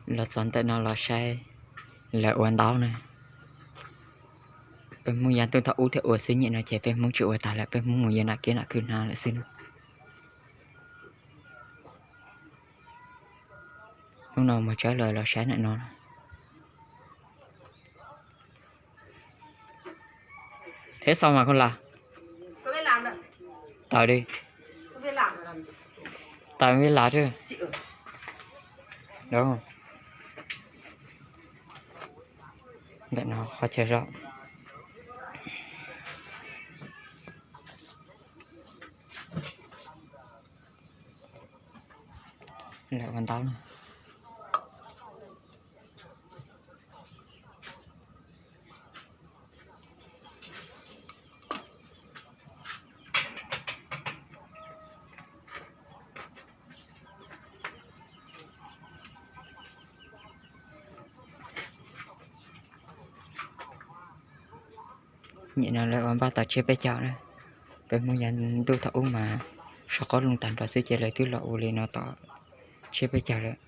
Los txog ntawm no los saib lawv ua ntaub na. Peb Hmoob yav ntuj thaum ub thiaj ua xwb, nyem no ces peb Hmoob tsis ua tag lawm, peb Hmoob mus yuav nram kiab nram khw hnav lawm xwb na. Hnub no mus tshawb lawv los saib ntawm no. Thiab xaus mas koj las. Tawm li. Tawm vij las. Ntawm no qhov chaw zog. Lawv ua ntaub na. Nyem no lawv ua npaj tau tsiab peb caug na. Peb Hmoob yav ntuj thaum ub mas sov qab looj tag nrho xwb ces lawv twb los ua li no tau tsiab peb caug lawm.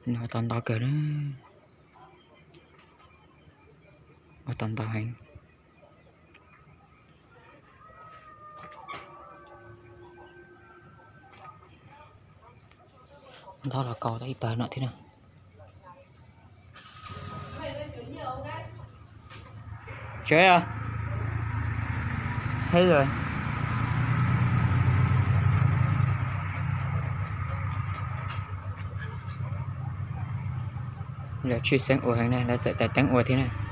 Nws ua tau ntau kawg na. Ua tau ntau heev. Ntaub los kaus tau ib pawg no thiab na. Tsev, lawv tshwj xeeb ua heev na, lawv txawm tais teeb ua thiab na.